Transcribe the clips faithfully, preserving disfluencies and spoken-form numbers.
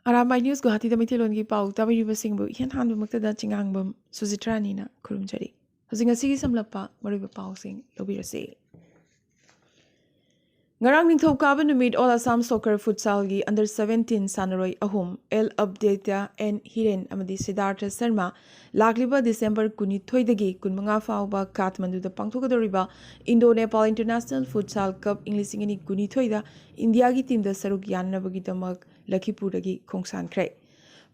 Arambai news ꯒꯨꯋꯥꯍꯥꯇꯤꯗ ꯃꯩꯇꯩꯂꯣꯟꯒꯤ ꯄꯥꯎ ꯇꯥꯕꯤꯔꯤꯕꯁꯤꯡꯕꯨ ꯏꯍꯥꯟ ꯍꯥꯟꯕꯃꯛꯇꯗ ꯆꯤꯡꯉꯥꯡꯕꯝ ꯁꯨꯖꯤꯇ꯭ꯔꯥꯅꯤꯅ ꯈꯨꯔꯨꯝꯖꯔꯤ꯫ ꯍꯧꯖꯤꯛ ꯉꯁꯤꯒꯤ ꯁꯝꯂꯞꯄ ꯃꯔꯨꯑꯣꯏꯕ ꯄꯥꯎꯁꯤꯡ ꯂꯧꯕꯤꯔꯁꯤ꯫ ꯉꯔꯥꯡ ꯅꯤꯡꯊꯧꯀꯥꯕ ꯅꯨꯃꯤꯠ All Assam Soccer Futsalꯒꯤ under seventeen ꯁꯥꯟꯅꯔꯣꯏ ꯑꯍꯨꯝ, ꯑꯦꯜ ꯑꯕꯗꯦꯇꯥ ꯑꯦꯟ ꯍꯤꯔꯦꯟ ꯑꯃꯗꯤ ꯁꯤꯗꯥꯔꯊ ꯁꯔꯃ, ꯂꯥꯛꯂꯤꯕ ꯗꯤꯁꯦꯝꯕꯔ ꯀꯨꯟꯅꯤꯊꯣꯏꯗꯒꯤ ꯀꯨꯟꯃꯉꯥ ꯐꯥꯎꯕ ꯀꯥꯊꯃꯟꯗꯨꯗ ꯄꯥꯡꯊꯣꯛꯀꯗꯧꯔꯤꯕ Indo Nepal International Futsal Cup ꯏꯪ ꯂꯤꯁꯤꯡ ꯑꯅꯤ ꯀꯨꯟꯅꯤꯊꯣꯏꯗ ꯏꯟꯗꯤꯌꯥꯒꯤ ꯇꯤꯝꯗ ꯁꯔꯨꯛ ꯌꯥꯅꯅꯕꯒꯤꯗꯃꯛ ꯂꯈꯤꯄꯨꯔꯗꯒꯤ ꯈꯣꯡꯁꯥꯟꯈ꯭ꯔꯦ꯫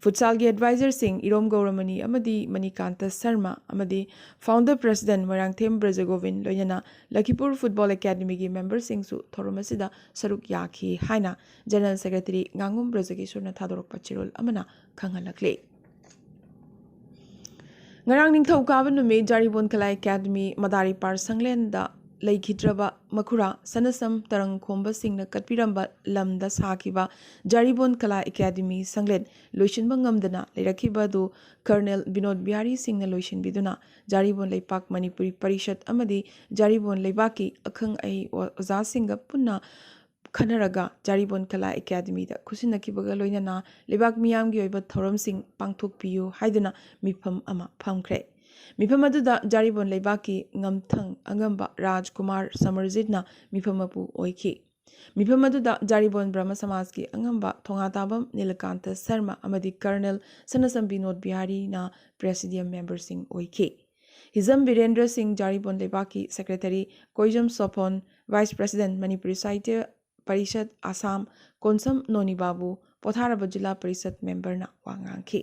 ꯐꯨꯠꯁꯥꯜꯒꯤ ꯑꯦꯗꯚꯥꯏꯖꯔꯁꯤꯡ ꯏꯔꯣꯝ ꯒꯧꯔꯃꯅꯤ ꯑꯃꯗꯤ ꯃꯅꯤꯀꯥꯟꯇ ꯁꯔꯃ ꯑꯃꯗꯤ founder president ꯃꯣꯏꯔꯥꯡꯊꯦꯝ ꯕ꯭ꯔꯖꯒꯣꯕꯤꯟ, ꯂꯣꯏꯅꯅ ꯂꯈꯤꯄꯨꯔ ꯐꯨꯠꯕꯣꯜ ꯑꯦꯀꯥꯗꯃꯤꯒꯤ ꯃꯦꯝꯕꯔꯁꯤꯡꯁꯨ ꯊꯧꯔꯝ ꯑꯁꯤꯗ ꯁꯔꯨꯛ ꯌꯥꯈꯤ ꯍꯥꯏꯅ ꯖꯦꯅꯔꯦꯜ ꯁꯦꯀ꯭ꯔꯦꯇꯔꯤ ꯉꯥꯉꯣꯝ ꯕ꯭ꯔꯖꯒꯦꯁꯣꯔꯅ ꯊꯥꯗꯣꯔꯛꯄ ꯆꯦꯔꯣꯜ ꯑꯃꯅ ꯈꯪꯍꯜꯂꯛꯂꯤ꯫ ꯉꯔꯥꯡ ꯅꯤꯡꯊꯧꯀꯥꯕ ꯅꯨꯃꯤꯠ ꯖꯥꯔꯤꯕꯣꯟ ꯈꯂꯥ ꯑꯦꯀꯥꯗꯃꯤ ꯃꯗꯥꯔꯤꯄꯥꯔ ꯁꯪꯂꯦꯟꯗ ꯂꯩꯈꯤꯗ꯭ꯔꯕ ꯃꯈꯨꯔꯥ ꯁꯅꯁꯝ ꯇꯔꯪ ꯈꯣꯝꯕꯁꯤꯡꯅ ꯀꯠꯄꯤꯔꯝꯕ ꯂꯝꯗ ꯁꯥꯈꯤꯕ ꯖꯥꯔꯤꯕꯣꯟ ꯈꯂꯥ ꯑꯦꯀꯥꯗꯃꯤ ꯁꯪꯂꯦꯟ ꯂꯣꯏꯁꯤꯟꯕ ꯉꯝꯗꯅ ꯂꯩꯔꯛꯈꯤꯕ ꯑꯗꯨ ꯀꯔꯅꯦꯜ ꯕꯤꯅꯣꯗ ꯕꯤꯍꯥꯔꯤ ꯁꯤꯡꯅ ꯂꯣꯏꯁꯤꯟꯕꯤꯗꯨꯅ ꯖꯥꯔꯤꯕꯣꯟ ꯂꯩꯄꯥꯛ ꯃꯅꯤꯄꯨꯔꯤ ꯄꯔꯤꯁꯠ ꯑꯃꯗꯤ ꯖꯥꯔꯤꯕꯣꯟ ꯂꯩꯕꯥꯛꯀꯤ ꯑꯈꯪ ꯑꯍꯩ ꯑꯣꯖꯥꯁꯤꯡꯒ ꯄꯨꯟꯅ ꯈꯟꯅꯔꯒ ꯖꯥꯔꯤꯕꯣꯟ ꯈꯂꯥ ꯑꯦꯀꯥꯗꯃꯤꯗ ꯈꯨꯠꯁꯤꯟꯅꯈꯤꯕꯒ ꯂꯣꯏꯅꯅ ꯂꯩꯕꯥꯛ ꯃꯤꯌꯥꯝꯒꯤ ꯑꯣꯏꯕ ꯊꯧꯔꯝꯁꯤꯡ ꯄꯥꯡꯊꯣꯛꯄꯤꯌꯨ ꯍꯥꯏꯗꯨꯅ ꯃꯤꯐꯝ ꯑꯃ ꯐꯝꯈ꯭ꯔꯦ꯫ ꯃꯤꯐꯝ ꯑꯗꯨꯗ ꯖꯥꯔꯤꯕꯣꯟ ꯂꯩꯕꯥꯛꯀꯤ ꯉꯝꯊꯪ ꯑꯉꯝꯕ ꯔꯥꯖꯀꯨꯃꯥꯔ ꯁꯃꯔꯖꯤꯠꯅ ꯃꯤꯐꯝ ꯃꯄꯨ ꯑꯣꯏꯈꯤ꯫ ꯃꯤꯐꯝ ꯑꯗꯨꯗ ꯖꯥꯔꯤꯕꯣꯟ ꯕ꯭ꯔꯍꯃ ꯁꯃꯥꯖꯀꯤ ꯑꯉꯝꯕ ꯊꯣꯉꯥꯇꯥꯕꯝ ꯅꯤꯂꯀꯥꯟꯇ ꯁꯔꯃ ꯑꯃꯗꯤ ꯀꯔꯅꯦꯜ ꯁꯅꯁꯝ ꯕꯤꯅꯣꯗ ꯕꯤꯍꯥꯔꯤꯅ ꯄ꯭ꯔꯦꯁꯤꯗꯤꯌꯝ ꯃꯦꯝꯕꯔꯁꯤꯡ ꯑꯣꯏꯈꯤ꯫ ꯍꯤꯖꯝ ꯕꯤꯔꯦꯟꯗ꯭ꯔ ꯁꯤꯡ, ꯖꯥꯔꯤꯕꯣꯟ ꯂꯩꯕꯥꯛꯀꯤ secretary Koijam Sophon, vice president Manipuri Sahitya Parishad ꯑꯁꯥꯝ ꯀꯣꯟꯁꯝ ꯅꯣꯅꯤꯕꯥꯕꯨ, ꯄꯣꯊꯥꯔꯕ ꯖꯤꯂꯥ ꯄꯔꯤꯁꯠ ꯃꯦꯝꯕꯔꯅ ꯋꯥ ꯉꯥꯡꯈꯤ꯫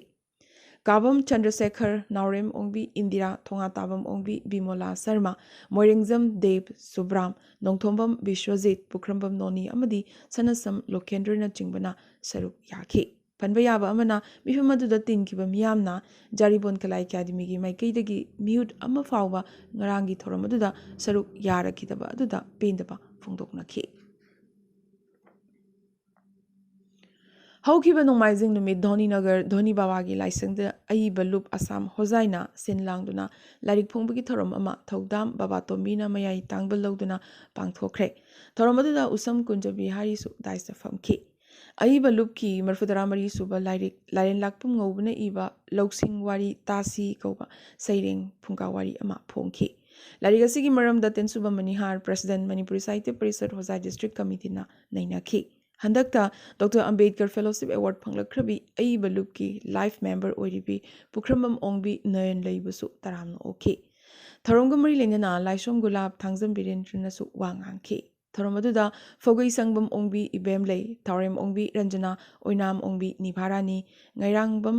ꯀꯥꯕꯝ ꯆꯟꯗ꯭ꯔꯁꯦꯈꯔ, ꯅꯥꯎꯔꯦꯝ ꯑꯣꯡꯕꯤ ꯏꯟꯗꯤꯔꯥ, ꯊꯣꯉꯥꯇꯥꯕꯝ ꯑꯣꯡꯕꯤ ꯕꯤꯃꯣꯂꯥ ꯁꯔꯃ, ꯃꯣꯏꯔꯦꯡꯖꯝ ꯗꯦꯕ ꯁꯨꯕ꯭ꯔꯥꯝ, ꯅꯣꯡꯊꯣꯝꯕꯝ ꯕꯤꯁ꯭ꯋꯖꯤꯠ, ꯄꯨꯈ꯭ꯔꯝꯕꯝ ꯅꯣꯅꯤ ꯑꯃꯗꯤ ꯁꯅꯁꯝ ꯂꯣꯀꯦꯟꯗ꯭ꯔꯅꯆꯤꯡꯕꯅ ꯁꯔꯨꯛ ꯌꯥꯈꯤ꯫ ꯄꯟꯕ ꯌꯥꯕ ꯑꯃꯅ, ꯃꯤꯐꯝ ꯑꯗꯨꯗ ꯇꯤꯟꯈꯤꯕ ꯃꯤꯌꯥꯝꯅ ꯖꯥꯔꯤꯕꯣꯟ ꯈꯂꯥ ꯑꯦꯀꯥꯗꯃꯤꯒꯤ ꯃꯥꯏꯀꯩꯗꯒꯤ ꯃꯤꯍꯨꯠ ꯑꯃ ꯐꯥꯎꯕ ꯉꯔꯥꯡꯒꯤ ꯊꯧꯔꯝ ꯑꯗꯨꯗ ꯁꯔꯨꯛ ꯌꯥꯔꯛꯈꯤꯗꯕ ꯑꯗꯨꯗ ꯄꯦꯟꯗꯕ ꯐꯣꯡꯗꯣꯛꯅꯈꯤ꯫ ꯍꯧꯈꯤꯕ ꯅꯣꯡꯃꯥꯏꯖꯤꯡ ꯅꯨꯃꯤꯠ ꯙꯣꯅꯤꯅꯒꯔ ꯙꯣꯅꯤ ꯕꯥꯕꯥꯒꯤ ꯂꯥꯏꯁꯪꯗ ꯑꯏꯕ ꯂꯨꯞ ꯑꯁꯥꯝ ꯍꯣꯖꯥꯏꯅ ꯁꯤꯟ ꯂꯥꯡꯗꯨꯅ ꯂꯥꯏꯔꯤꯛ ꯐꯣꯡꯕꯒꯤ ꯊꯧꯔꯝ ꯑꯃ ꯊꯧꯗꯥꯝ ꯕꯥꯕꯥ ꯇꯣꯝꯕꯤꯅ ꯃꯌꯥꯏ ꯇꯥꯡꯕ ꯂꯧꯗꯨꯅ ꯄꯥꯡꯊꯣꯛꯈ꯭ꯔꯦ꯫ ꯊꯧꯔꯝ ꯑꯗꯨꯗ ꯎꯁꯝ ꯀꯨꯟꯖ ꯕꯤꯍꯥꯔꯤꯁꯨ ꯗꯥꯏꯁꯇ ꯐꯝꯈꯤ꯫ ꯑꯏꯕ ꯂꯨꯞꯀꯤ ꯃꯔꯤꯐꯨꯇꯔꯥ ꯃꯔꯤ ꯁꯨꯕ ꯂꯥꯏꯔꯤꯛ ꯂꯥꯏꯔꯦꯟ ꯂꯥꯛꯄꯝ ꯉꯧꯕꯅ ꯏꯕ ꯂꯧꯁꯤꯡ ꯋꯥꯔꯤ ꯇꯥꯁꯤ ꯀꯧꯕ ꯁꯩꯔꯦꯡ ꯐꯨꯡꯒꯥ ꯋꯥꯔꯤ ꯑꯃ ꯐꯣꯡꯈꯤ꯫ ꯂꯥꯏꯔꯤꯛ ꯑꯁꯤꯒꯤ ꯃꯔꯝꯗ ꯇꯦꯟꯁꯨꯕ ꯃꯅꯤꯍꯥꯔ, President, Manipuri Sahitya Parishad Hojai District Committeeꯅ ꯅꯩꯅꯈꯤ꯫ ꯍꯟꯗꯛꯇ Doctor Ambedkar Fellowship Award ꯐꯪꯂꯛꯈ꯭ꯔꯕꯤ ꯑꯏꯕ ꯂꯨꯞꯀꯤ life member ꯑꯣꯏꯔꯤꯕꯤ ꯄꯨꯈ꯭ꯔꯝꯕꯝ ꯑꯣꯡꯕꯤ ꯅꯌꯟ ꯂꯩꯕꯁꯨ ꯇꯔꯥꯝꯅ ꯑꯣꯛꯈꯤ꯫ ꯊꯧꯔꯝꯒ ꯃꯔꯤ ꯂꯩꯅꯅ ꯂꯥꯏꯁꯣꯝ ꯒꯨꯂꯥꯞ, ꯊꯥꯡꯖꯝ ꯕꯤꯔꯦꯟꯗ꯭ꯔꯅꯁꯨ ꯋꯥ ꯉꯥꯡꯈꯤ꯫ ꯊꯧꯔꯝ ꯑꯗꯨꯗ ꯐꯧꯒꯩ ꯁꯪꯕꯝ ꯑꯣꯡꯕꯤ ꯏꯕꯦꯝꯂꯩ, ꯊꯥꯎꯔꯦꯝ ꯑꯣꯡꯕꯤ ꯔꯟꯖꯅꯥ, ꯑꯣꯏꯅꯥꯝ ꯑꯣꯡꯕꯤ ꯅꯤꯚꯥꯔꯥꯅꯤ, ꯉꯥꯏꯔꯥꯡꯕꯝ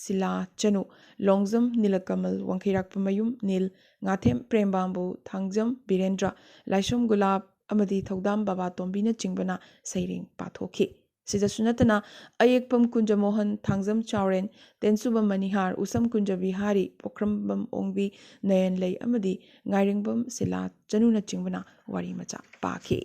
ꯁꯤꯂꯥ ꯆꯅꯨ, ꯂꯣꯡꯖꯝ ꯅꯤꯂꯀꯃꯜ, ꯋꯥꯡꯈꯩꯔꯥꯛꯄꯃꯌꯨꯝ ꯅꯤꯜ, ꯉꯥꯊꯦꯝ ꯄ꯭ꯔꯦꯝꯕꯥꯝꯕꯨ, ꯊꯥꯡꯖꯝ ꯕꯤꯔꯦꯟꯗ꯭ꯔ, ꯂꯥꯏꯁꯣꯝ ꯒꯨꯂꯥꯞ ꯑꯃꯗꯤ ꯊꯧꯗꯥꯝ ꯕꯕꯥ ꯇꯣꯝꯕꯤꯅꯆꯤꯡꯕꯅ ꯁꯩꯔꯦꯡ ꯄꯥꯊꯣꯛꯈꯤ꯫ ꯁꯤꯗꯁꯨ ꯅꯠꯇꯅ ꯑꯌꯦꯛꯄꯝ ꯀꯨꯟꯖꯃꯣꯍꯟ, ꯊꯥꯡꯖꯝ ꯆꯥꯎꯔꯦꯟ, ꯇꯦꯟꯁꯨꯕꯝ ꯃꯅꯤꯍꯥꯔ, ꯎꯁꯝ ꯀꯨꯟꯖ ꯕꯤꯍꯥꯔꯤ, ꯄꯣꯈ꯭ꯔꯝꯕꯝ ꯑꯣꯡꯕꯤ, ꯅꯌꯟ ꯂꯩ ꯑꯃꯗꯤ ꯉꯥꯏꯔꯦꯡꯕꯝ ꯁꯤꯂꯥ ꯆꯅꯨꯅꯆꯤꯡꯕꯅ ꯋꯥꯔꯤ ꯃꯆꯥ ꯄꯥꯈꯤ꯫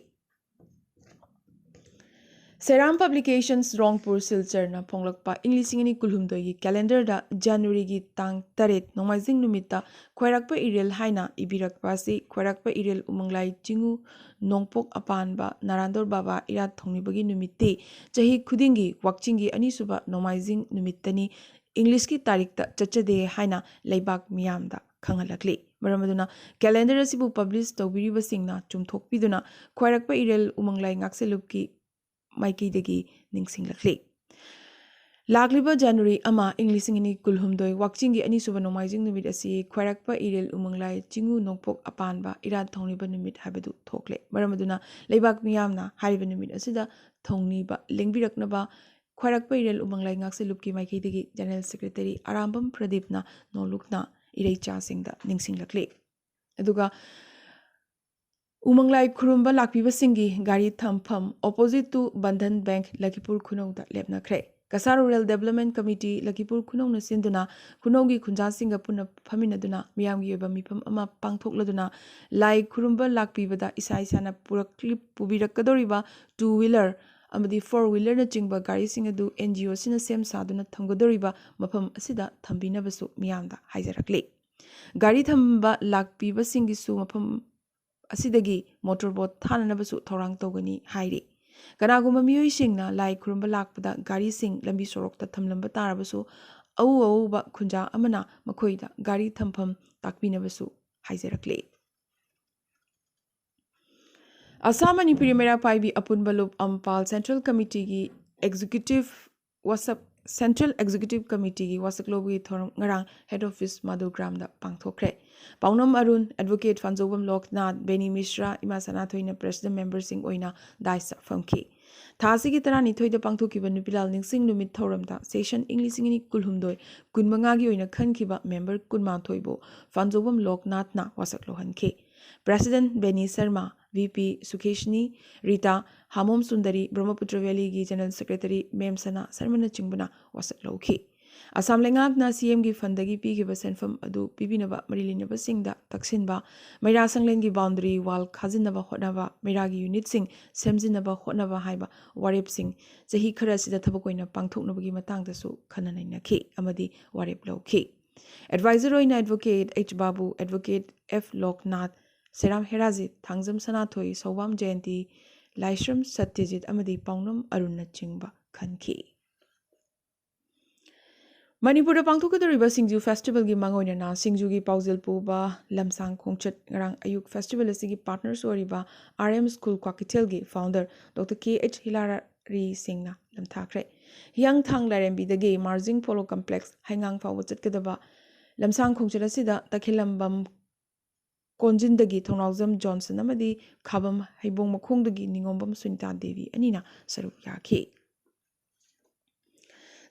ꯁꯦꯔꯥꯝ Publications, ꯔꯣꯡꯄꯨꯔ, ꯁꯤꯜꯆꯔꯅ ꯐꯣꯡꯂꯛꯄ ꯏꯪ ꯂꯤꯁꯤꯡ ꯑꯅꯤ ꯀꯨꯟꯍꯨꯝꯗꯣꯏꯒꯤ calendarꯗ Januaryꯒꯤ ꯇꯥꯡ ꯇꯔꯦꯠ, ꯅꯣꯡꯃꯥꯏꯖꯤꯡ ꯅꯨꯃꯤꯠꯇ ꯈ꯭ꯋꯥꯏꯔꯥꯛꯄ ꯏꯔꯦꯜ ꯍꯥꯏꯅ ꯏꯕꯤꯔꯛꯄ ꯑꯁꯤ ꯈ꯭ꯋꯥꯏꯔꯥꯛꯄ ꯏꯔꯦꯜ ꯎꯃꯪꯂꯥꯏ ꯆꯤꯡꯉꯨ ꯅꯣꯡꯄꯣꯛ ꯑꯄꯥꯟꯕ ꯅꯥꯔꯥꯟꯗꯣꯔ ꯕꯥꯕꯥ ꯏꯔꯥꯠ ꯊꯧꯅꯤꯕꯒꯤ ꯅꯨꯃꯤꯠꯇꯤ ꯆꯍꯤ ꯈꯨꯗꯤꯡꯒꯤ ꯋꯥꯛꯆꯤꯡꯒꯤ ꯑꯅꯤꯁꯨꯕ ꯅꯣꯡꯃꯥꯏꯖꯤꯡ ꯅꯨꯃꯤꯠꯇꯅꯤ, Englishꯀꯤ ꯇꯥꯔꯤꯛꯇ ꯆꯠꯆꯗꯦ ꯍꯥꯏꯅ ꯂꯩꯕꯥꯛ ꯃꯤꯌꯥꯝꯗ ꯈꯪꯍꯜꯂꯛꯂꯤ꯫ ꯃꯔꯝ ꯑꯗꯨꯅ calendar ꯑꯁꯤꯕꯨ publish ꯇꯧꯕꯤꯔꯤꯕꯁꯤꯡꯅ ꯆꯨꯝꯊꯣꯛꯄꯤꯗꯨꯅ ꯈ꯭ꯋꯥꯏꯔꯥꯛꯄ ꯏꯔꯦꯜ ꯎꯃꯪꯂꯥꯏ ꯉꯥꯛꯁꯦꯜꯂꯨꯞꯀꯤ ꯃꯥꯏꯀꯩꯗꯒꯤ ꯅꯤꯡꯁꯤꯡꯂꯛꯂꯤ꯫ ꯂꯥꯛꯂꯤꯕ January ꯑꯃ, ꯏꯪ ꯂꯤꯁꯤꯡ ꯑꯅꯤ ꯀꯨꯟꯍꯨꯝꯗꯣꯏ, ꯋꯥꯛꯆꯤꯡꯒꯤ ꯑꯅꯤꯁꯨꯕ ꯅꯣꯡꯃꯥꯏꯖꯤꯡ ꯅꯨꯃꯤꯠ ꯑꯁꯤ ꯈ꯭ꯋꯥꯏꯔꯥꯛꯄ ꯏꯔꯦꯜ ꯎꯃꯪꯂꯥꯏ ꯆꯤꯡꯉꯨ ꯅꯣꯡꯄꯣꯛ ꯑꯄꯥꯟꯕ ꯏꯔꯥꯠ ꯊꯧꯅꯤꯕ ꯅꯨꯃꯤꯠ ꯍꯥꯏꯕꯗꯨ ꯊꯣꯛꯂꯦ꯫ ꯃꯔꯝ ꯑꯗꯨꯅ ꯂꯩꯕꯥꯛ ꯃꯤꯌꯥꯝꯅ ꯍꯥꯏꯔꯤꯕ ꯅꯨꯃꯤꯠ ꯑꯁꯤꯗ ꯊꯧꯅꯤꯕ ꯂꯦꯡꯕꯤꯔꯛꯅꯕ ꯈ꯭ꯋꯥꯏꯔꯥꯛꯄ ꯏꯔꯦꯜ ꯎꯃꯪꯂꯥꯏ ꯉꯥꯛꯁꯦꯜꯂꯨꯞꯀꯤ ꯃꯥꯏꯀꯩꯗꯒꯤ General Secretary ꯑꯔꯥꯝꯕꯝ ꯄ꯭ꯔꯗꯤꯞꯅ ꯅꯣꯡꯂꯨꯛꯅ ꯏꯔꯩꯆꯥꯁꯤꯡꯗ ꯅꯤꯡꯁꯤꯡꯂꯛꯂꯤ꯫ ꯑꯗꯨꯒ ꯎꯃꯪꯂꯥꯏ ꯈꯨꯔꯨꯝꯕ ꯂꯥꯛꯄꯤꯕꯁꯤꯡꯒꯤ ꯒꯥꯔꯤ ꯊꯝꯐꯝ opposite to Bandhan Bank, ꯂꯈꯤꯄꯨꯔ ꯈꯨꯅꯧꯗ ꯂꯦꯞꯅꯈ꯭ꯔꯦ꯫ Cachar Rural Development Committee, ꯂꯈꯤꯄꯨꯔ ꯈꯨꯅꯧꯅ ꯁꯤꯟꯗꯨꯅ ꯈꯨꯅꯧꯒꯤ ꯈꯨꯟꯖꯥꯁꯤꯡꯒ ꯄꯨꯟꯅ ꯐꯝꯃꯤꯟꯅꯗꯨꯅ ꯃꯤꯌꯥꯝꯒꯤ ꯑꯣꯏꯕ ꯃꯤꯐꯝ ꯑꯃ ꯄꯥꯡꯊꯣꯛꯂꯗꯨꯅ ꯂꯥꯏ ꯈꯨꯔꯨꯝꯕ ꯂꯥꯛꯄꯤꯕꯗ ꯏꯁꯥ ꯏꯁꯥꯅ ꯄꯨꯔꯛꯂꯤ-, ꯄꯨꯕꯤꯔꯛꯀꯗꯧꯔꯤꯕ two wheeler ꯑꯃꯗꯤ four wheelerꯅꯆꯤꯡꯕ ꯒꯥꯔꯤꯁꯤꯡ ꯑꯗꯨ NGOꯁꯤꯅ ꯁꯦꯝ ꯁꯥꯗꯨꯅ ꯊꯝꯒꯗꯧꯔꯤꯕ ꯃꯐꯝ ꯑꯁꯤꯗ ꯊꯝꯕꯤꯅꯕꯁꯨ ꯃꯤꯌꯥꯝꯗ ꯍꯥꯏꯖꯔꯛꯂꯤ꯫ ꯒꯥꯔꯤ ꯊꯝꯕ ꯂꯥꯛꯄꯤꯕꯁꯤꯡꯒꯤꯁꯨ ꯃꯐꯝ ꯑꯁꯤꯗꯒꯤ motor boat ꯊꯥꯅꯅꯕꯁꯨ ꯊꯧꯔꯥꯡ ꯇꯧꯒꯅꯤ ꯍꯥꯏꯔꯤ꯫ ꯀꯅꯥꯒꯨꯝꯕ ꯃꯤꯑꯣꯏꯁꯤꯡꯅ ꯂꯥꯏ ꯈꯨꯔꯨꯝꯕ ꯂꯥꯛꯄꯗ ꯒꯥꯔꯤꯁꯤꯡ ꯂꯝꯕꯤ ꯁꯣꯔꯣꯛꯇ ꯊꯝꯂꯝꯕ ꯇꯥꯔꯕꯁꯨ, ꯑꯎ ꯑꯎꯕ ꯈꯨꯟꯖꯥ ꯑꯃꯅ ꯃꯈꯣꯏꯗ ꯒꯥꯔꯤ ꯊꯝꯐꯝ ꯇꯥꯛꯄꯤꯅꯕꯁꯨ ꯍꯥꯏꯖꯔꯛꯂꯤ꯫ ꯑꯁꯥꯝ ꯃꯅꯤꯄꯨꯔꯤ ꯃꯩꯔꯥ ꯄꯥꯏꯕꯤ ꯑꯄꯨꯟꯕ ꯂꯨꯞ ꯑꯝꯄꯥꯜ ꯁꯦꯟꯇ꯭ꯔꯦꯜ ꯀꯃꯤꯇꯤꯒꯤ ꯑꯦꯛꯖꯤꯀ꯭ꯌꯨꯇꯤꯚ ꯋꯥꯁꯛ ꯁꯦꯟꯇ꯭ꯔꯦꯜ ꯑꯦꯛꯖꯤꯀ꯭ꯌꯨꯇꯤꯚ ꯀꯃꯤꯇꯤꯒꯤ ꯋꯥꯁꯛ ꯂꯧꯕꯒꯤ ꯊꯧꯔꯝ ꯉꯔꯥꯡ ꯍꯦꯗ ꯑꯣꯐꯤꯁ ꯃꯥꯗꯨꯒ꯭ꯔꯥꯝꯗ ꯄꯥꯡꯊꯣꯛꯈ꯭ꯔꯦ꯫ ꯄꯥꯎꯅꯝ ꯑꯔꯨꯟ, ꯑꯦꯗꯚꯣꯀꯦꯠ ꯐꯥꯟꯖꯧꯕꯝ ꯂꯣꯛꯅꯥꯊ, ꯕꯦꯅꯤ ꯃꯤꯁ꯭ꯔꯥ, ꯏꯃꯥ ꯁꯅꯥꯊꯣꯏꯅ ꯄ꯭ꯔꯦꯁꯤꯗꯦꯟ ꯃꯦꯝꯕꯔꯁꯤꯡ ꯑꯣꯏꯅ ꯗꯥꯏꯁꯇ ꯐꯝꯈꯤ꯫ ꯊꯥ ꯑꯁꯤꯒꯤ ꯇꯔꯥꯅꯤꯊꯣꯏꯗ ꯄꯥꯡꯊꯣꯛꯈꯤꯕ ꯅꯨꯄꯤꯂꯥꯜ ꯅꯤꯡꯁꯤꯡ ꯅꯨꯃꯤꯠ ꯊꯧꯔꯝꯗ ꯁꯦꯁꯟ ꯏꯪ ꯂꯤꯁꯤꯡ ꯑꯅꯤ ꯀꯨꯟꯍꯨꯝꯗꯣꯏ ꯀꯨꯟꯃꯉꯥꯒꯤ ꯑꯣꯏꯅ ꯈꯟꯈꯤꯕ ꯃꯦꯝꯕꯔ ꯀꯨꯟꯃꯥꯊꯣꯏꯕꯨ ꯐꯥꯟꯖꯧꯕꯝ ꯂꯣꯛꯅꯥꯊꯅ ꯋꯥꯁꯛ ꯂꯧꯍꯟꯈꯤ꯫ President Beni Sharma, V P ꯁꯨꯈꯦꯁꯅꯤ, ꯔꯤꯇꯥ, ꯍꯥꯃꯣꯝ ꯁꯨꯟꯗꯔꯤ, ꯕ꯭ꯔꯍꯃꯄꯨꯇ꯭ꯔ ꯚꯦꯂꯤꯒꯤ ꯖꯦꯅꯔꯦꯜ ꯁꯦꯀ꯭ꯔꯦꯇꯔꯤ ꯃꯦꯝ ꯁꯅꯥ ꯁꯔꯃꯅꯆꯤꯡꯕꯅ ꯋꯥꯁꯛ ꯂꯧꯈꯤ꯫ ꯑꯁꯥꯝ ꯂꯩꯉꯥꯛꯅ ꯁꯤ ꯑꯦꯝꯒꯤ ꯐꯟꯗꯒꯤ ꯄꯤꯈꯤꯕ ꯁꯦꯟꯐꯝ ꯑꯗꯨ ꯄꯤꯕꯤꯅꯕ ꯃꯔꯤ ꯂꯩꯅꯕꯁꯤꯡꯗ ꯇꯛꯁꯤꯟꯕ, ꯃꯩꯔꯥ ꯁꯪꯂꯦꯟꯒꯤ ꯕꯥꯎꯟꯗꯔꯤ ꯋꯥꯜ ꯈꯥꯖꯤꯟꯅꯕ ꯍꯣꯠꯅꯕ, ꯃꯩꯔꯥꯒꯤ ꯌꯨꯅꯤꯠꯁꯤꯡ ꯁꯦꯝꯖꯤꯟꯅꯕ ꯍꯣꯠꯅꯕ ꯍꯥꯏꯕ ꯋꯥꯔꯦꯞꯁꯤꯡ ꯆꯍꯤ ꯈꯔ ꯑꯁꯤꯗ ꯊꯕꯛ ꯑꯣꯏꯅ ꯄꯥꯡꯊꯣꯛꯅꯕꯒꯤ ꯃꯇꯥꯡꯗꯁꯨ ꯈꯟꯅ ꯅꯩꯅꯈꯤ ꯑꯃꯗꯤ ꯋꯥꯔꯦꯞ ꯂꯧꯈꯤ꯫ ꯑꯦꯗꯚꯥꯏꯖꯔ ꯑꯣꯏꯅ advocate H Babu, advocate F Loknath, Seram Herajit, Thangjam Sanathoi, Soubam Jayanti, Laishram Satyajit ꯑꯃꯗꯤ ꯄꯥꯎꯅꯝ ꯑꯔꯨꯟꯅꯆꯤꯡꯕ ꯈꯟꯈꯤ꯫ ꯃꯅꯤꯄꯨꯔꯗ ꯄꯥꯡꯊꯣꯛꯀꯗꯧꯔꯤꯕ ꯁꯤꯡꯖꯨ ꯐꯦꯁꯇꯤꯚꯦꯜꯒꯤ ꯃꯥꯡꯑꯣꯏꯅꯅ ꯁꯤꯡꯖꯨꯒꯤ ꯄꯥꯎꯖꯦꯜ ꯄꯨꯕ ꯂꯝꯁꯥꯡ ꯈꯣꯡꯆꯠ ꯉꯔꯥꯡ ꯑꯌꯨꯛ ꯐꯦꯁꯇꯤꯚꯦꯜ ꯑꯁꯤꯒꯤ ꯄꯥꯔꯠꯅꯔꯁꯨ ꯑꯣꯏꯔꯤꯕ ꯑꯥꯔ ꯑꯦꯝ ꯁ꯭ꯀꯨꯜ ꯀ꯭ꯋꯥꯀꯩꯊꯦꯜꯒꯤ founder doctor K H Hilary ꯁꯤꯡꯅ ꯂꯝꯊꯥꯈ꯭ꯔꯦ꯫ ꯍꯤꯌꯥꯡꯊꯥꯡ ꯂꯥꯏꯔꯦꯝꯕꯤꯗꯒꯤ ꯃꯥꯔꯖꯤꯡ ꯄꯣꯂꯣ ꯀꯝꯄ꯭ꯂꯦꯛꯁ ꯍꯩꯉꯥꯡ ꯐꯥꯎꯕ ꯆꯠꯀꯗꯕ ꯂꯝꯁꯥꯡ ꯈꯣꯡꯆꯠ ꯑꯁꯤꯗ ꯇꯈꯦꯂꯝꯕꯝ ꯀꯣꯟꯖꯤꯟꯗꯒꯤ ꯊꯧꯅꯥꯎꯖꯝ ꯖꯣꯟꯁꯟ ꯑꯃꯗꯤ ꯈꯥꯕꯝ ꯍꯩꯕꯣꯡ ꯃꯈꯣꯡꯗꯒꯤ ꯅꯤꯉꯣꯝꯕꯝ ꯁꯨꯅꯤꯇꯥ ꯗꯦꯕꯤ ꯑꯅꯤꯅ ꯁꯔꯨꯛ ꯌꯥꯈꯤ꯫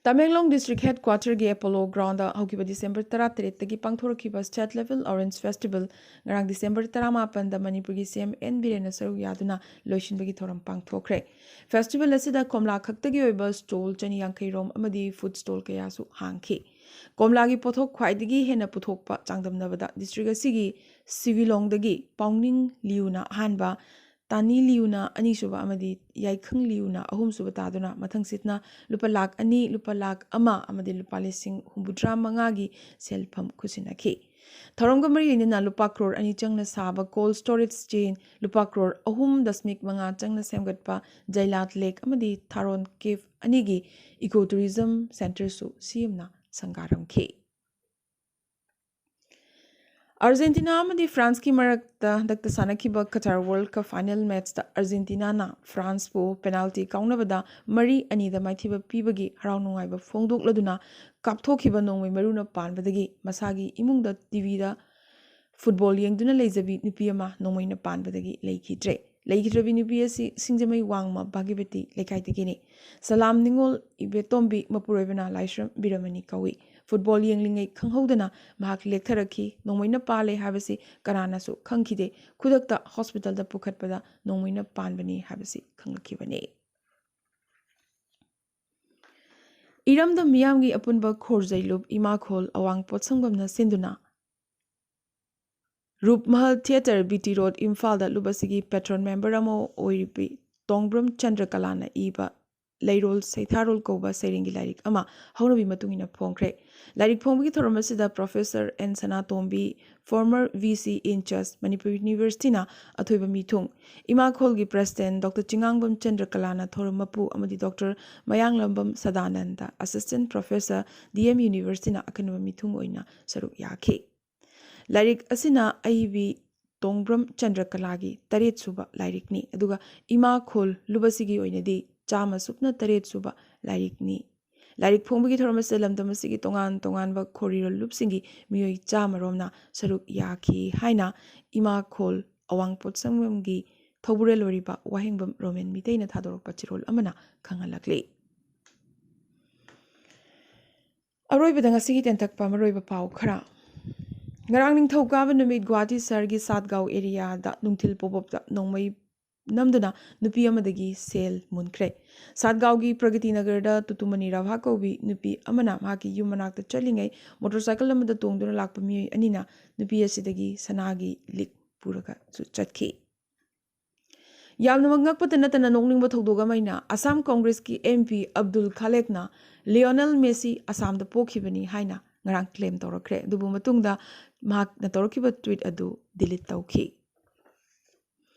ꯇꯃꯦꯡꯂꯣꯡ ꯗꯤꯁꯇ꯭ꯔꯤꯛ ꯍꯦꯗ ꯀ꯭ꯋꯥꯇꯔꯒꯤ ꯑꯦꯄꯣꯂꯣ ꯒ꯭ꯔꯥꯎꯟꯗ ꯍꯧꯈꯤꯕ ꯗꯤꯁꯦꯝꯕꯔ ꯇꯔꯥꯇꯔꯦꯠꯇꯒꯤ ꯄꯥꯡꯊꯣꯔꯛꯈꯤꯕ ꯁ꯭ꯇꯦꯠ ꯂꯦꯚꯦꯜ ꯑꯣꯔꯦꯟꯖ ꯐꯦꯁꯇꯤꯚꯦꯜ ꯉꯔꯥꯡ ꯗꯤꯁꯦꯝꯕꯔ ꯇꯔꯥꯃꯥꯄꯟꯗ ꯃꯅꯤꯄꯨꯔꯒꯤ ꯁꯤ ꯑꯦꯝ ꯑꯦꯟ ꯕꯤꯔꯦꯟꯅ ꯁꯔꯨꯛ ꯌꯥꯗꯨꯅ ꯂꯣꯏꯁꯤꯟꯕꯒꯤ ꯊꯧꯔꯝ ꯄꯥꯡꯊꯣꯛꯈ꯭ꯔꯦ꯫ ꯐꯦꯁꯇꯤꯚꯦꯜ ꯑꯁꯤꯗ ꯀꯣꯝꯂꯥ ꯈꯛꯇꯒꯤ ꯑꯣꯏꯕ ꯁ꯭ꯇꯣꯜ ꯆꯅꯤ ꯌꯥꯡꯈꯩ ꯔꯣꯝ ꯑꯃꯗꯤ ꯐꯨꯗ ꯁ꯭ꯇꯣꯜ ꯀꯌꯥꯁꯨ ꯍꯥꯡꯈꯤ꯫ ꯀꯣꯝꯂꯥꯒꯤ ꯄꯣꯠꯊꯣꯛ ꯈ꯭ꯋꯥꯏꯗꯒꯤ ꯍꯦꯟꯅ ꯄꯨꯊꯣꯛꯄ ꯆꯥꯡꯗꯝꯅꯕꯗ ꯗꯤꯁꯇ꯭ꯔꯤꯛ ꯑꯁꯤꯒꯤ ꯁꯤꯋꯤꯂꯣꯡꯗꯒꯤ ꯄꯥꯎꯅꯤꯡ ꯂꯤꯌꯨꯅ ꯑꯍꯥꯟꯕ, ꯇꯥꯅꯤ ꯂꯤꯌꯨꯅ ꯑꯅꯤꯁꯨꯕ ꯑꯃꯗꯤ ꯌꯥꯏꯈꯪ ꯂꯤꯌꯨꯅ ꯑꯍꯨꯝꯁꯨꯕ ꯇꯥꯗꯨꯅ ꯃꯊꯪꯁꯤꯠꯅ ꯂꯨꯄꯥ ꯂꯥꯈ ꯑꯅꯤ, ꯂꯨꯄꯥ ꯂꯥꯈ ꯑꯃ ꯑꯃꯗꯤ ꯂꯨꯄꯥ ꯂꯤꯁꯤꯡ ꯍꯨꯝꯐꯨꯇꯔꯥ ꯃꯉꯥꯒꯤ ꯁꯦꯜꯐꯝ ꯈꯨꯠꯁꯤꯟꯅꯈꯤ꯫ ꯊꯧꯔꯝꯒ ꯃꯔꯤ ꯂꯩꯅꯅ ꯂꯨꯄꯥ ꯀ꯭ꯔꯣꯔ ꯑꯅꯤ ꯆꯪꯅ ꯁꯥꯕ cold storage chain, ꯂꯨꯄꯥ ꯀ꯭ꯔꯣꯔ ꯑꯍꯨꯝ ꯗꯁꯃꯤꯛ ꯃꯉꯥ ꯆꯪꯅ ꯁꯦꯝꯒꯠꯄ ꯖꯩꯂꯥꯠ ꯂꯦꯛ ꯑꯃꯗꯤ ꯊꯥꯔꯣꯟ ꯀꯦꯐ ꯑꯅꯤꯒꯤ eco tourism centreꯁꯨ CMꯅ ꯁꯪꯒꯥꯔꯝꯈꯤ꯫ ꯑꯥꯔꯖꯦꯟꯇꯤꯅꯥ ꯑꯃꯗꯤ ꯐ꯭ꯔꯥꯟꯁꯀꯤ ꯃꯔꯛꯇ ꯍꯟꯗꯛꯇ ꯁꯥꯟꯅꯈꯤꯕ ꯀꯇꯥꯔ World Cup final matchꯇ ꯑꯥꯔꯖꯦꯟꯇꯤꯅꯥꯅ ꯐ꯭ꯔꯥꯟꯁꯄꯨ penalty ꯀꯥꯎꯅꯕꯗ ꯃꯔꯤ ꯑꯅꯤꯗ ꯃꯥꯏꯊꯤꯕ ꯄꯤꯕꯒꯤ ꯍꯔꯥꯎ ꯅꯨꯡꯉꯥꯏꯕ ꯐꯣꯡꯗꯣꯛꯂꯗꯨꯅ ꯀꯥꯞꯊꯣꯛꯈꯤꯕ ꯅꯣꯡꯃꯩ ꯃꯔꯨꯅ ꯄꯥꯟꯕꯗꯒꯤ ꯃꯁꯥꯒꯤ ꯏꯃꯨꯡꯗ TVꯗ football ꯌꯦꯡꯗꯨꯅ ꯂꯩꯖꯕꯤ ꯅꯨꯄꯤ ꯑꯃ ꯅꯣꯡꯃꯩꯅ ꯄꯥꯟꯕꯗꯒꯤ ꯂꯩꯈꯤꯗ꯭ꯔꯦ꯫ ꯂꯩꯈꯤꯗ꯭ꯔꯕꯤ ꯅꯨꯄꯤ ꯑꯁꯤ ꯁꯤꯡꯖꯃꯩ ꯋꯥꯡꯃ ꯚꯥꯒꯤꯕꯇꯤ ꯂꯩꯀꯥꯏꯗꯒꯤꯅꯤ꯫ ꯁꯂꯥꯝ ꯅꯤꯉꯣꯜ ꯏꯕꯦꯇꯣꯝꯕꯤ ꯃꯄꯨꯔꯣꯏꯕꯅ ꯂꯥꯏꯁ꯭ꯔꯝ ꯕꯤꯔꯃꯅꯤ ꯀꯧꯏ꯫ Football ꯌꯦꯡꯂꯤꯉꯩ ꯈꯪꯍꯧꯗꯅ ꯃꯍꯥꯛ ꯂꯦꯛꯊꯔꯛꯈꯤ꯫ ꯅꯣꯡꯃꯩꯅ ꯄꯥꯜꯂꯦ ꯍꯥꯏꯕꯁꯤ ꯀꯅꯥꯅꯁꯨ ꯈꯪꯈꯤꯗꯦ꯫ ꯈꯨꯗꯛꯇ hospitalꯗ ꯄꯨꯈꯠꯄꯗ ꯅꯣꯡꯃꯩꯅ ꯄꯥꯟꯕꯅꯤ ꯍꯥꯏꯕꯁꯤ ꯈꯪꯂꯛꯈꯤꯕꯅꯤ꯫ ꯏꯔꯝꯗꯝ ꯃꯤꯌꯥꯝꯒꯤ ꯑꯄꯨꯟꯕ ꯈꯣꯔꯖꯩ ꯂꯨꯞ ꯏꯃꯥꯈꯣꯜ ꯑꯋꯥꯡ ꯄꯣꯠꯁꯪꯕꯝꯅ ꯁꯤꯟꯗꯨꯅ ꯔꯨꯞꯃꯍꯜ Theatre, BT Road, ꯏꯝꯐꯥꯜꯗ ꯂꯨꯞ ꯑꯁꯤꯒꯤ patron member ꯑꯃ ꯑꯣꯏꯔꯤꯕꯤ ꯇꯣꯡꯕ꯭ꯔꯝ ꯆꯟꯗ꯭ꯔꯀꯂꯥꯅ ꯏꯕ ꯂꯩꯔꯣꯜ ꯁꯩꯊꯥꯔꯣꯜ ꯀꯧꯕ ꯁꯩꯔꯦꯡꯒꯤ ꯂꯥꯏꯔꯤꯛ ꯑꯃ ꯍꯧꯅꯕꯤ ꯃꯇꯨꯡ ꯏꯟꯅ ꯐꯣꯡꯈ꯭ꯔꯦ꯫ ꯂꯥꯏꯔꯤꯛ ꯐꯣꯡꯕꯒꯤ ꯊꯧꯔꯝ ꯑꯁꯤꯗ Professor N Sanatombi, former VC in charge Manipur Universityꯅ ꯑꯊꯣꯏꯕ ꯃꯤꯊꯨꯡ, ꯏꯃꯥꯈꯣꯜꯒꯤ President Doctor ꯆꯤꯉꯥꯡꯕꯝ ꯆꯟꯗ꯭ꯔꯀꯂꯥꯅ ꯊꯧꯔꯝ ꯃꯄꯨ ꯑꯃꯗꯤ Doctor ꯃꯌꯥꯡꯂꯝꯕꯝ ꯁꯗꯥꯅꯟꯗ, Assistant Professor, DM Universityꯅ ꯑꯈꯟꯅꯕ ꯃꯤꯊꯨꯡ ꯑꯣꯏꯅ ꯁꯔꯨꯛ ꯌꯥꯈꯤ꯫ ꯂꯥꯏꯔꯤꯛ ꯑꯁꯤꯅ ꯑꯏꯕꯤ ꯇꯣꯡꯕ꯭ꯔꯝ ꯆꯟꯗ꯭ꯔꯀꯂꯥꯒꯤ ꯇꯔꯦꯠ ꯁꯨꯕ ꯂꯥꯏꯔꯤꯛꯅꯤ, ꯑꯗꯨꯒ ꯏꯃꯥ ꯈꯣꯜ ꯂꯨꯞ ꯑꯁꯤꯒꯤ ꯑꯣꯏꯅꯗꯤ ꯆꯥꯝꯃ ꯁꯨꯞꯅ ꯇꯔꯦꯠ ꯁꯨꯕ ꯂꯥꯏꯔꯤꯛꯅꯤ꯫ ꯂꯥꯏꯔꯤꯛ ꯐꯣꯡꯕꯒꯤ ꯊꯧꯔꯝ ꯑꯁꯤꯗ ꯂꯝꯗꯝ ꯑꯁꯤꯒꯤ ꯇꯣꯉꯥꯟ ꯇꯣꯉꯥꯟꯕ ꯈꯣꯔꯤꯔꯣꯜ ꯂꯨꯞꯁꯤꯡꯒꯤ ꯃꯤꯑꯣꯏ ꯆꯥꯝꯃ ꯔꯣꯝꯅ ꯁꯔꯨꯛ ꯌꯥꯈꯤ ꯍꯥꯏꯅ ꯏꯃꯥ ꯈꯣꯜ ꯑꯋꯥꯡ ꯄꯣꯠꯁꯪꯕꯝꯒꯤ ꯊꯧꯕꯨꯔꯦꯜ ꯑꯣꯏꯔꯤꯕ ꯋꯥꯍꯦꯡꯕꯝ ꯔꯣꯃꯦꯟ ꯃꯤꯇꯩꯅ ꯊꯥꯗꯣꯔꯛꯄ ꯆꯦꯔꯣꯜ ꯑꯃꯅ ꯈꯪꯍꯜꯂꯛꯂꯤ꯫ ꯑꯔꯣꯏꯕꯗ ꯉꯁꯤꯒꯤ ꯇꯦꯟꯇꯛꯄ ꯃꯔꯨꯑꯣꯏꯕ ꯄꯥꯎ ꯈꯔ꯫ ꯉꯔꯥꯡ ꯅꯤꯡꯊꯧꯀꯥꯕ ꯅꯨꯃꯤꯠ ꯒꯨꯋꯥꯍꯥꯇꯤ ꯁꯍꯔꯒꯤ ꯁꯥꯠꯒꯥꯎ areaꯗ ꯅꯨꯡꯊꯤꯜ ꯄꯣꯕꯣꯞꯇ ꯅꯣꯡꯃꯩ ꯅꯝꯗꯨꯅ ꯅꯨꯄꯤ ꯑꯃꯗꯒꯤ ꯁꯦꯜ ꯃꯨꯟꯈ꯭ꯔꯦ꯫ ꯁꯥꯠꯒꯥꯎꯒꯤ ꯄ꯭ꯔꯒꯇꯤ ꯅꯒꯔꯗ ꯇꯨꯇꯨꯃꯅꯤ ꯔꯥꯚꯥ ꯀꯧꯕꯤ ꯅꯨꯄꯤ ꯑꯃꯅ ꯃꯍꯥꯛꯀꯤ ꯌꯨꯝ ꯃꯅꯥꯛꯇ ꯆꯠꯂꯤꯉꯩ motorcycle ꯑꯃꯗ ꯇꯣꯡꯗꯨꯅ ꯂꯥꯛꯄ ꯃꯤꯑꯣꯏ ꯑꯅꯤꯅ ꯅꯨꯄꯤ ꯑꯁꯤꯗꯒꯤ ꯁꯅꯥꯒꯤ ꯂꯤꯛ ꯄꯨꯔꯒꯁꯨ ꯆꯠꯈꯤ꯫ ꯌꯥꯝꯅꯃꯛ ꯉꯛꯄꯇ ꯅꯠꯇꯅ ꯅꯣꯛꯅꯤꯡꯕ ꯊꯧꯗꯣꯛ ꯑꯃ ꯑꯣꯏꯅ Assam ꯀꯣꯡꯒ꯭ꯔꯦꯁꯀꯤ MP Abdul ꯈꯥꯂꯦꯛꯅ Lionel Messi ꯑꯁꯥꯝꯗ ꯄꯣꯛꯈꯤꯕꯅꯤ ꯍꯥꯏꯅ ꯉꯔꯥꯡ claim ꯇꯧꯔꯛꯈ꯭ꯔꯦ꯫ ꯑꯗꯨꯕꯨ ꯃꯇꯨꯡꯗ ꯃꯍꯥꯛꯅ ꯇꯧꯔꯛꯈꯤꯕ tweet ꯑꯗꯨ delete ꯇꯧꯈꯤ꯫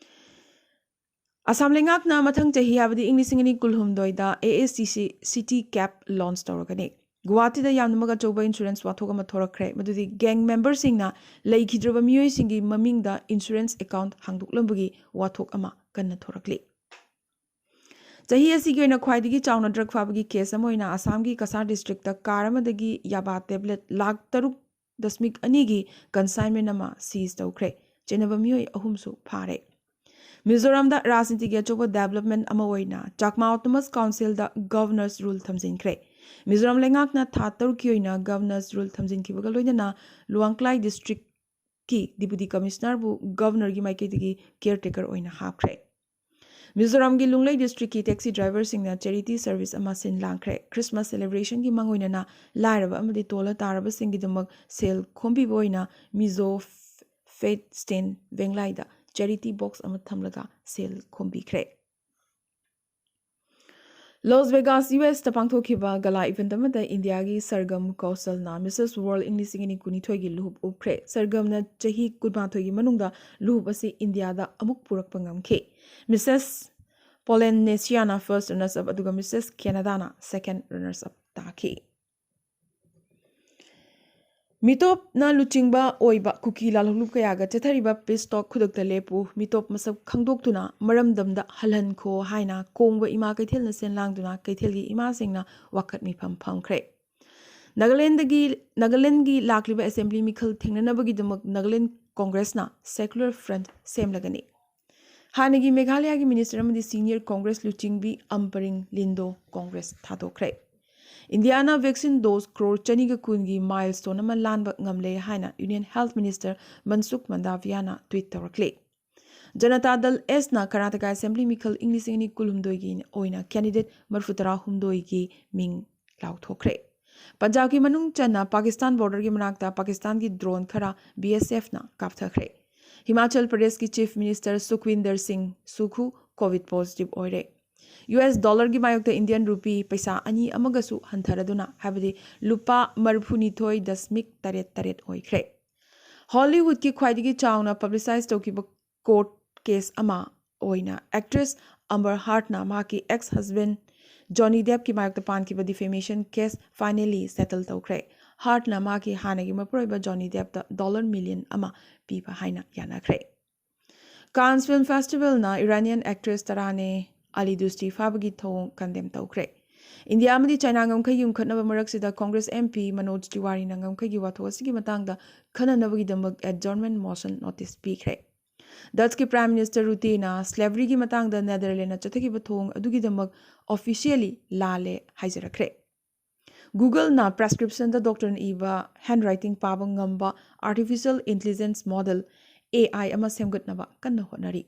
ꯑꯁꯥꯝ ꯂꯩꯉꯥꯛꯅ ꯃꯊꯪ ꯆꯍꯤ, ꯍꯥꯏꯕꯗꯤ ꯏꯪ ꯂꯤꯁꯤꯡ ꯑꯅꯤ ꯀꯨꯟꯍꯨꯝꯗꯣꯏꯗ A S T C city cab launch ꯇꯧꯔꯒꯅꯤ꯫ ꯒꯨꯋꯥꯍꯥꯇꯤꯗ ꯌꯥꯝꯅꯃꯛ ꯑꯆꯧꯕ insurance ꯋꯥꯊꯣꯛ ꯑꯃ ꯊꯣꯔꯛꯈ꯭ꯔꯦ, ꯃꯗꯨꯗꯤ gang memberꯁꯤꯡꯅ ꯂꯩꯈꯤꯗ꯭ꯔꯕ ꯃꯤꯑꯣꯏꯁꯤꯡꯒꯤ ꯃꯃꯤꯡꯗ insurance account ꯍꯥꯡꯗꯣꯛꯂꯝꯕꯒꯤ ꯋꯥꯊꯣꯛ ꯑꯃ ꯀꯟꯅ ꯊꯣꯔꯛꯂꯤ꯫ ꯆꯍꯤ ꯑꯁꯤꯒꯤ ꯑꯣꯏꯅ ꯈ꯭ꯋꯥꯏꯗꯒꯤ ꯆꯥꯎꯅ drug ꯐꯥꯕꯒꯤ case ꯑꯃ ꯑꯣꯏꯅ ꯑꯁꯥꯝꯒꯤ ꯀꯁꯥꯔ districtꯇ car ꯑꯃꯗꯒꯤ yaba tablet ꯂꯥꯈ ꯇꯔꯨꯛ ꯗꯁꯃꯤꯛ ꯑꯅꯤꯒꯤ consignment ꯑꯃ seize ꯇꯧꯈ꯭ꯔꯦ꯫ ꯆꯦꯟꯅꯕ ꯃꯤꯑꯣꯏ ꯑꯍꯨꯝꯁꯨ ꯐꯥꯔꯦ꯫ ꯃꯤꯖꯣꯔꯥꯝꯗ ꯔꯥꯖꯅꯤꯇꯤꯒꯤ ꯑꯆꯧꯕ development ꯑꯃ ꯑꯣꯏꯅ ꯆꯥꯛꯃꯥ Autonomous Councilꯗ Governor's Rule ꯊꯝꯖꯤꯟꯈ꯭ꯔꯦ꯫ ꯃꯤꯖꯣꯔꯥꯝ ꯂꯩꯉꯥꯛꯅ ꯊꯥ ꯇꯔꯨꯛꯀꯤ ꯑꯣꯏꯅ Governor's Rule ꯊꯝꯖꯤꯟꯈꯤꯕꯒ ꯂꯣꯏꯅꯅ ꯂꯨꯋꯥꯡꯀ꯭ꯂꯥꯏ districtꯀꯤ deputy commissionerꯕꯨ governorꯒꯤ ꯃꯥꯏꯀꯩꯗꯒꯤ caretaker ꯑꯣꯏꯅ ꯍꯥꯞꯈ꯭ꯔꯦ꯫ ꯃꯤꯖꯣꯔꯥꯝꯒꯤ ꯂꯨꯡꯂꯩ districtꯀꯤ taxi driverꯁꯤꯡꯅ charity service ꯑꯃ ꯁꯤꯟ ꯂꯥꯡꯈ꯭ꯔꯦ꯫ Christmas celebrationꯒꯤ ꯃꯥꯡꯑꯣꯏꯅꯅ ꯂꯥꯏꯔꯕ ꯑꯃꯗꯤ ꯇꯣꯜꯂ ꯇꯥꯔꯕꯁꯤꯡꯒꯤꯗꯃꯛ ꯁꯦꯜ ꯈꯣꯝꯕꯤꯕ ꯑꯣꯏꯅ Mizo F-, Faith Stand ꯚꯦꯡꯂꯥꯏꯗ charity box ꯑꯃ ꯊꯝꯂꯒ ꯁꯦꯜ ꯈꯣꯝꯕꯤꯈ꯭ꯔꯦ꯫ Las Vegas, U Sꯇ ꯄꯥꯡꯊꯣꯛꯈꯤꯕ gala event ꯑꯃꯗ ꯏꯟꯗꯤꯌꯥꯒꯤ ꯁꯔꯒꯝ ꯀꯧꯁꯜꯅ Missus World ꯏꯪ ꯂꯤꯁꯤꯡ ꯑꯅꯤ ꯀꯨꯟꯅꯤꯊꯣꯏꯒꯤ ꯂꯨꯍꯨꯞ ꯎꯞꯈ꯭ꯔꯦ꯫ ꯁꯔꯒꯝꯅ ꯆꯍꯤ ꯀꯨꯟꯃꯥꯊꯣꯏꯒꯤ ꯃꯅꯨꯡꯗ ꯂꯨꯍꯨꯞ ꯑꯁꯤ ꯏꯟꯗꯤꯌꯥꯗ ꯑꯃꯨꯛ ꯄꯨꯔꯛꯄ ꯉꯝꯈꯤ꯫ Missus Polynesiaꯅ first runners up ꯑꯗꯨꯒ Missus Canadaꯅ second runners up ꯇꯥꯈꯤ꯫ ꯃꯤꯇꯣꯞꯅ ꯂꯨꯆꯤꯡꯕ ꯑꯣꯏꯕ ꯀꯨꯀꯤ ꯂꯥꯜꯍꯧꯂꯨꯞ ꯀꯌꯥꯒ ꯆꯠꯊꯔꯤꯕ peace talk ꯈꯨꯗꯛꯇ ꯂꯦꯞꯄꯨ, ꯃꯤꯇꯣꯞ ꯃꯁꯛ ꯈꯪꯗꯣꯛꯇꯨꯅ ꯃꯔꯝꯗꯝꯗ ꯍꯜꯍꯟꯈꯣ ꯍꯥꯏꯅ ꯀꯣꯡꯕ ꯏꯃꯥ ꯀꯩꯊꯦꯜꯅ ꯁꯦꯟ ꯂꯥꯡꯗꯨꯅ ꯀꯩꯊꯦꯜꯒꯤ ꯏꯃꯥꯁꯤꯡꯅ ꯋꯥꯀꯠ ꯃꯤꯐꯝ ꯐꯝꯈ꯭ꯔꯦ꯫ ꯅꯥꯒꯥꯂꯦꯟꯗꯒꯤ, ꯅꯥꯒꯥꯂꯦꯟꯒꯤ ꯂꯥꯛꯂꯤꯕ assembly ꯃꯤꯈꯜ ꯊꯦꯡꯅꯅꯕꯒꯤꯗꯃꯛ ꯅꯥꯒꯥꯂꯦꯟ ꯀꯣꯡꯒ꯭ꯔꯦꯁꯅ Secular Front ꯁꯦꯝꯂꯒꯅꯤ꯫ ꯍꯥꯟꯅꯒꯤ ꯃꯦꯘꯥꯂꯌꯥꯒꯤ minister ꯑꯃꯗꯤ senior Congress ꯂꯨꯆꯤꯡꯕꯤ ꯑꯝꯄꯔꯤꯡ ꯂꯤꯟꯗꯣ ꯀꯣꯡꯒ꯭ꯔꯦꯁ ꯊꯥꯗꯣꯛꯈ꯭ꯔꯦ꯫ ꯏꯟꯗꯤꯌꯥꯅ vaccine dose ꯀ꯭ꯔꯣꯔ ꯆꯅꯤꯒ ꯀꯨꯟꯒꯤ milestone ꯑꯃ ꯂꯥꯟꯕ ꯉꯝꯂꯦ ꯍꯥꯏꯅ Union Health Minister ꯃꯟꯁꯨꯈ ꯃꯟꯗꯥꯚꯤꯌꯥꯅ tweet ꯇꯧꯔꯛꯂꯤ꯫ Janata ꯗꯜ Sꯅ ꯀꯔꯅꯥꯇꯀꯥ assembly ꯃꯤꯈꯜ ꯏꯪ ꯂꯤꯁꯤꯡ ꯑꯅꯤ ꯀꯨꯟꯍꯨꯝꯗꯣꯏꯒꯤ ꯑꯣꯏꯅ candidate ꯃꯔꯤꯐꯨꯇꯔꯥꯍꯨꯝꯗꯣꯏꯒꯤ ꯃꯤꯡ ꯂꯥꯎꯊꯣꯛꯈ꯭ꯔꯦ꯫ ꯄꯟꯖꯥꯕꯀꯤ ꯃꯅꯨꯡ ꯆꯟꯅ ꯄꯥꯀꯤꯁꯇꯥꯟ borderꯒꯤ ꯃꯅꯥꯛꯇ ꯄꯥꯀꯤꯁꯇꯥꯟꯒꯤ drone ꯈꯔ BSFꯅ ꯀꯥꯞꯊꯈ꯭ꯔꯦ꯫ ꯍꯤꯃꯥꯆꯜ ꯄ꯭ꯔꯗꯦꯁꯀꯤ Chief Minister ꯁꯨꯈꯋꯤꯟꯗꯔ ꯁꯤꯡ ꯁꯨꯈꯨ COVID positive ꯑꯣꯏꯔꯦ꯫ ꯌꯨ ꯑꯦꯁ ꯗꯣꯂꯔꯒꯤ ꯃꯥꯌꯣꯛꯇ ꯏꯟꯗꯤꯌꯟ ꯔꯨꯄꯤ ꯄꯩꯁꯥ ꯑꯅꯤ ꯑꯃꯒꯁꯨ ꯍꯟꯊꯔꯗꯨꯅ, ꯍꯥꯏꯕꯗꯤ ꯂꯨꯄꯥ ꯃꯔꯤꯐꯨꯅꯤꯊꯣꯏ ꯗꯁꯃꯤꯛ ꯇꯔꯦꯠ ꯇꯔꯦꯠ ꯑꯣꯏꯈ꯭ꯔꯦ꯫ ꯍꯣꯂꯤꯋꯨꯗꯀꯤ ꯈ꯭ꯋꯥꯏꯗꯒꯤ ꯆꯥꯎꯅ ꯄꯕ꯭ꯂꯤꯁꯥꯏꯖ ꯇꯧꯈꯤꯕ ꯀꯣꯔꯠ ꯀꯦꯁ ꯑꯃ ꯑꯣꯏꯅ ꯑꯦꯛꯇ꯭ꯔꯦꯁ ꯑꯝꯕꯔ ꯍꯥꯔꯠꯅ ꯃꯍꯥꯛꯀꯤ ꯑꯦꯛꯁ ꯍꯁꯕꯦꯟ ꯖꯣꯅꯤ ꯗꯦꯞꯀꯤ ꯃꯥꯌꯣꯛꯇ ꯄꯥꯟꯈꯤꯕ ꯗꯤꯐꯦꯃꯦꯁꯟ ꯀꯦꯁ ꯐꯥꯏꯅꯦꯂꯤ ꯁꯦꯇꯜ ꯇꯧꯈ꯭ꯔꯦ꯫ ꯍꯥꯔꯠꯅ ꯃꯍꯥꯛꯀꯤ ꯍꯥꯟꯅꯒꯤ ꯃꯄꯨꯔꯣꯏꯕ ꯖꯣꯅꯤ ꯗꯦꯞꯇ ꯗꯣꯂꯔ ꯃꯤꯂꯤꯌꯟ ꯑꯃ ꯄꯤꯕ ꯍꯥꯏꯅ ꯌꯥꯅꯈ꯭ꯔꯦ꯫ ꯀꯥꯟꯁ ꯐꯤꯜꯝ ꯐꯦꯁꯇꯤꯚꯦꯜꯅ ꯏꯔꯥꯅꯤꯌꯟ ꯑꯦꯛꯇ꯭ꯔꯦꯁ ꯇꯔꯥꯅꯦ ꯑꯂꯤ ꯗꯨꯁꯇꯤ ꯐꯥꯕꯒꯤ ꯊꯧꯑꯣꯡ ꯀꯟꯗꯦꯝ ꯇꯧꯈ꯭ꯔꯦ꯫ ꯏꯟꯗꯤꯌꯥ ꯑꯃꯗꯤ ꯆꯥꯏꯅꯥ ꯉꯝꯈꯩ ꯌꯨꯝꯈꯠꯅꯕ ꯃꯔꯛꯁꯤꯗ ꯀꯣꯡꯒ꯭ꯔꯦꯁ ꯑꯦꯝ ꯄꯤ ꯃꯅꯣꯖ ꯇꯤꯋꯥꯔꯤꯅ ꯉꯝꯈꯩꯒꯤ ꯋꯥꯊꯣꯛ ꯑꯁꯤꯒꯤ ꯃꯇꯥꯡꯗ ꯈꯟꯅꯅꯕꯒꯤꯗꯃꯛ ꯑꯦꯗꯖꯣꯔꯟꯃꯦꯟ ꯃꯣꯁꯟ ꯅꯣꯇꯤꯁ ꯄꯤꯈ꯭ꯔꯦ꯫ ꯗꯠꯁꯀꯤ ꯄ꯭ꯔꯥꯏꯝ ꯃꯤꯅꯤꯁꯇꯔ ꯔꯨꯇꯦꯅ ꯁ꯭ꯂꯦꯚꯔꯤꯒꯤ ꯃꯇꯥꯡꯗ ꯅꯦꯗꯔꯂꯦꯟꯗꯅ ꯆꯠꯊꯈꯤꯕ ꯊꯧꯑꯣꯡ ꯑꯗꯨꯒꯤꯗꯃꯛ ꯑꯣꯐꯤꯁꯤꯌꯦꯂꯤ ꯂꯥꯜꯂꯦ ꯍꯥꯏꯖꯔꯛꯈ꯭ꯔꯦ꯫ ꯒꯨꯒꯜꯅ ꯄ꯭ꯔꯦꯁꯀ꯭ꯔꯤꯞꯁꯟꯗ ꯗꯣꯛꯇꯔꯅ ꯏꯕ ꯍꯦꯟ ꯔꯥꯏꯇꯤꯡ ꯄꯥꯕ ꯉꯝꯕ artificial intelligence model, A I, ꯑꯃ ꯁꯦꯝꯒꯠꯅꯕ ꯀꯟꯅ ꯍꯣꯠꯅꯔꯤ꯫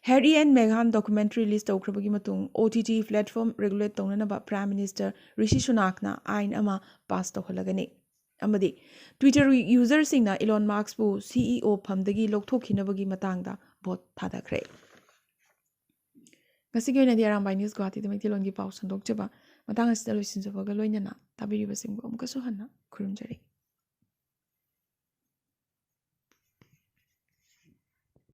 ꯍꯦꯔꯤ ꯑꯦꯟ ꯃꯦꯒꯥꯟ ꯗꯣꯀꯨꯃꯦꯟꯇꯔꯤ ꯔꯤꯂꯤꯖ ꯇꯧꯈ꯭ꯔꯕꯒꯤ ꯃꯇꯨꯡ O T T platform regulate ꯇꯧꯅꯅꯕ ꯄ꯭ꯔꯥꯏꯝ ꯃꯤꯅꯤꯁꯇꯔ ꯔꯤꯁꯤ ꯁꯨꯅꯥꯛꯅ ꯑꯥꯏꯟ ꯑꯃ ꯄꯥꯁ ꯇꯧꯍꯜꯂꯒꯅꯤ꯫ ꯑꯃꯗꯤ ꯇ꯭ꯋꯤꯇꯔ ꯌꯨꯖꯔꯁꯤꯡꯅ ꯏꯂꯣꯟ ꯃꯥꯛꯁꯄꯨ ꯁꯤ ꯏ ꯑꯣ ꯐꯝꯗꯒꯤ ꯂꯧꯊꯣꯛꯈꯤꯅꯕꯒꯤ ꯃꯇꯥꯡꯗ ꯚꯣꯠ ꯊꯥꯗꯈ꯭ꯔꯦ꯫ ꯉꯁꯤꯒꯤ ꯑꯣꯏꯅꯗꯤ ꯑꯔꯥꯝꯕꯥꯏ ꯅ꯭ꯌꯨꯁ ꯒꯨꯋꯥꯍꯥꯇꯤꯗ ꯃꯩꯇꯩꯂꯣꯟꯒꯤ ꯄꯥꯎ ꯁꯟꯗꯣꯛꯆꯕ ꯃꯇꯥꯡ ꯑꯁꯤꯗ ꯂꯣꯏꯁꯤꯟꯖꯕꯒ ꯂꯣꯏꯅꯅ ꯇꯥꯕꯤꯔꯤꯕꯁꯤꯡꯕꯨ ꯑꯃꯨꯛꯀꯁꯨ ꯍꯟꯅ ꯈꯨꯔꯨꯝꯖꯔꯤ꯫